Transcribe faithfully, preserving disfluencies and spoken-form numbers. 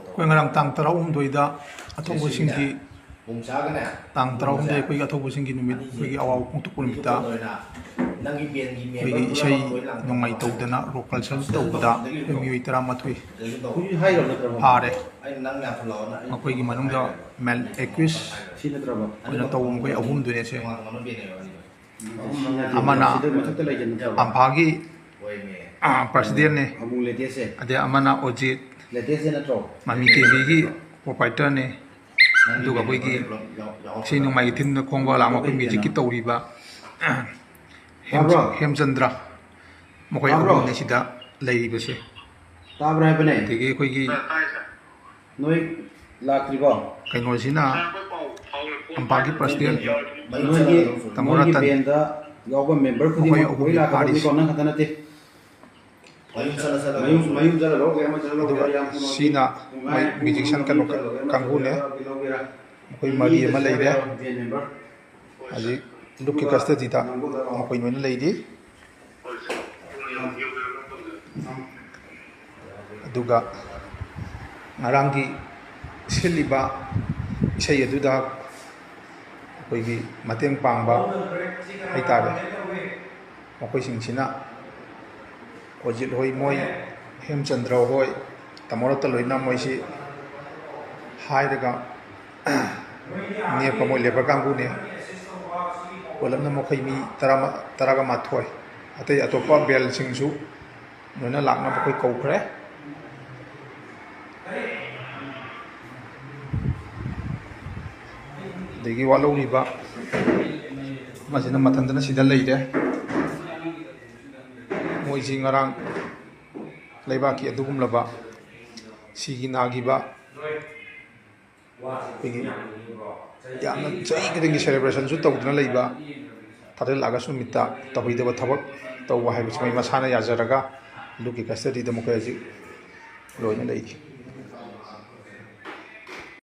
ꯑꯩꯈꯣꯏ ꯉꯔꯥꯡ ꯇꯥꯡ ꯇꯔꯥꯍꯨꯝꯗꯣꯏꯗ ꯑꯊꯧꯕꯁꯤꯡꯒꯤ, ꯇꯥꯡ ꯇꯔꯥꯍꯨꯝꯗꯣꯏ ꯑꯩꯈꯣꯏꯒꯤ ꯑꯊꯧꯕꯁꯤꯡꯒꯤ ꯅꯨꯃꯤꯠ, ꯑꯩꯈꯣꯏꯒꯤ ꯑꯋꯥꯕ ꯐꯣꯡꯗꯣꯛꯄ ꯅꯨꯃꯤꯠꯇ ꯑꯩꯈꯣꯏꯒꯤ ꯏꯁꯩ ꯅꯣꯡꯃꯥꯏ ꯇꯧꯗꯅ ꯔꯣꯛ ꯀꯜꯆꯔ ꯇꯧꯕꯗ ꯑꯩꯈꯣꯏ ꯃꯤꯑꯣꯏ ꯇꯔꯥꯃꯥꯊꯣꯏ ꯐꯥꯔꯦ꯫ ꯃꯈꯣꯏꯒꯤ ꯃꯅꯨꯡꯗ ꯃꯦꯜ ꯑꯦꯀ꯭ꯌꯨꯁ ꯑꯣꯏꯅ ꯇꯧꯕ ꯃꯈꯣꯏ ꯑꯍꯨꯝꯗꯨꯅꯦꯁꯦ꯫ ꯑꯃꯅ ꯑꯝꯐꯥꯒꯤ, ꯑꯥ, ꯄ꯭ꯔꯁꯤꯗꯦꯟꯅꯦ꯫ ꯑꯗꯩ ꯑꯃꯅ ꯑꯣꯖꯤꯠ, ꯃꯃꯤ ꯇꯤꯚꯤꯒꯤ ꯄ꯭ꯔꯣꯄꯥꯏꯇꯔꯅꯦ꯫ ꯑꯗꯨꯒ ꯑꯩꯈꯣꯏꯒꯤ ꯏꯁꯩ ꯅꯣꯡꯃꯥꯏꯒꯤ ꯊꯤꯟꯗ ꯈꯣꯡꯕ ꯂꯥꯡꯕ ꯑꯩꯈꯣꯏ ꯃ꯭ꯌꯨꯖꯤꯛꯀꯤ ꯇꯧꯔꯤꯕ ꯍꯦꯝ-, ꯇꯥꯕ꯭ꯔꯣ? ꯍꯦꯝꯆꯟꯗ꯭ꯔ, ꯃꯈꯣꯏ ꯇꯥꯕ꯭ꯔꯣ? ꯑꯍꯨꯝꯅꯦ ꯁꯤꯗ ꯂꯩꯔꯤꯕꯁꯦ꯫ ꯇꯥꯕ꯭ꯔꯥ ꯍꯥꯏꯕꯅꯦ? ꯑꯗꯒꯤ ꯑꯩꯈꯣꯏꯒꯤ ꯅꯣꯏ ꯂꯥꯛꯇ꯭ꯔꯤꯕꯣ? ꯀꯩꯅꯣꯁꯤꯅ ꯑꯝꯐꯥꯒꯤ ꯄ꯭ꯔꯁꯤꯗꯦꯟ ꯅꯣꯏꯒꯤ, ꯇꯥꯃꯣ ꯅꯣꯏꯒꯤ ꯔꯇꯟ, ꯕꯦꯟꯗ ꯌꯥꯎꯕ ꯃꯦꯝꯕꯔ ꯃꯈꯣꯏ ꯈꯨꯗꯤꯡꯃꯛ ꯑꯍꯨꯝꯅꯤ ꯂꯣꯏ ꯂꯥꯛꯀꯗꯕꯅꯤꯀꯣ, ꯐꯥꯔꯤꯁꯦ꯫ ꯅꯪ ꯈꯛꯇ ꯅꯠꯇꯦ꯫ ꯃꯌꯨꯝ, ꯃꯌꯨꯝ ꯆꯠꯂ ꯂꯧꯒꯦ, ꯑꯃ ꯆꯠꯂ ꯂꯧꯒꯦ, ꯑꯗꯨꯒ ꯌꯥꯝ ꯁꯤꯅ ꯃꯣꯏ ꯃ꯭ꯌꯨꯖꯤꯁꯤꯌꯥꯟ ꯀꯩꯅꯣ ꯀꯥꯡꯕꯨꯅꯦ꯫ ꯃꯈꯣꯏ ꯃꯔꯤ ꯑꯃ ꯂꯩꯔꯦ꯫ ꯍꯧꯖꯤꯛ ꯂꯨꯞꯀꯤ ꯀꯁꯇꯗꯤꯗ ꯃꯈꯣꯏ ꯂꯣꯏꯅ ꯂꯩꯔꯤ꯫ ꯑꯗꯨꯒ ꯉꯔꯥꯡꯒꯤ ꯁꯤꯜꯂꯤꯕ ꯏꯁꯩ ꯑꯗꯨꯗ ꯑꯩꯈꯣꯏꯒꯤ ꯃꯇꯦꯡ ꯄꯥꯡꯕ ꯍꯥꯏꯇꯥꯔꯦ, ꯃꯈꯣꯏꯁꯤꯡꯁꯤꯅ ꯑꯣꯖꯤꯠ ꯍꯣꯏ, ꯃꯣꯏ ꯍꯦꯝꯆꯟꯗ꯭ꯔ ꯍꯣꯏ, ꯇꯥꯃꯣ ꯔꯇꯟ ꯂꯣꯏꯅ ꯃꯣꯏꯁꯤ ꯍꯥꯏꯔꯒ ꯅꯦꯛꯄ ꯃꯣꯏ ꯂꯦꯕꯔ ꯀꯥꯡꯕꯨꯅꯦ꯫ ꯄꯨꯂꯞꯅ ꯃꯈꯣꯏ ꯃꯤ ꯇꯔꯥ, ꯇꯔꯥꯒ ꯃꯥꯊꯣꯏ꯫ ꯑꯇꯩ ꯑꯇꯣꯞꯄ ꯕꯦꯜꯁꯤꯡꯁꯨ ꯂꯣꯏꯅ ꯂꯥꯛꯅꯕ ꯑꯩꯈꯣꯏ ꯀꯧꯈ꯭ꯔꯦ꯫ ꯑꯗꯒꯤ ꯋꯥꯠꯍꯧꯔꯤꯕ ꯑꯃꯁꯤꯅ ꯃꯊꯟꯇꯅ ꯁꯤꯗ ꯂꯩꯔꯦ꯫ ꯃꯣꯏꯁꯤ ꯉꯔꯥꯡ ꯂꯩꯕꯥꯛꯀꯤ ꯑꯗꯨꯒꯨꯝꯂꯕ ꯁꯤꯒꯤ ꯅꯥꯈꯤꯕ ꯑꯩꯈꯣꯏꯒꯤ ꯌꯥꯝꯅ ꯆꯍꯤ ꯈꯨꯗꯤꯡꯒꯤ ꯁꯦꯂꯦꯕ꯭ꯔꯦꯁꯟꯁꯨ ꯇꯧꯗꯨꯅ ꯂꯩꯕ ꯊꯥꯗꯔ ꯑꯥꯒꯁ ꯅꯨꯃꯤꯠꯇ ꯇꯧꯍꯩꯗꯕ ꯊꯕꯛ ꯇꯧꯕ ꯍꯥꯏꯕꯁꯤ ꯃꯣꯏ ꯃꯁꯥꯅ ꯌꯥꯖꯔꯒ ꯂꯨꯞꯀꯤ ꯀꯁꯇꯗꯤꯗ ꯃꯈꯣꯏ ꯍꯧꯖꯤꯛ ꯂꯣꯏꯅ ꯂꯩꯔꯤ꯫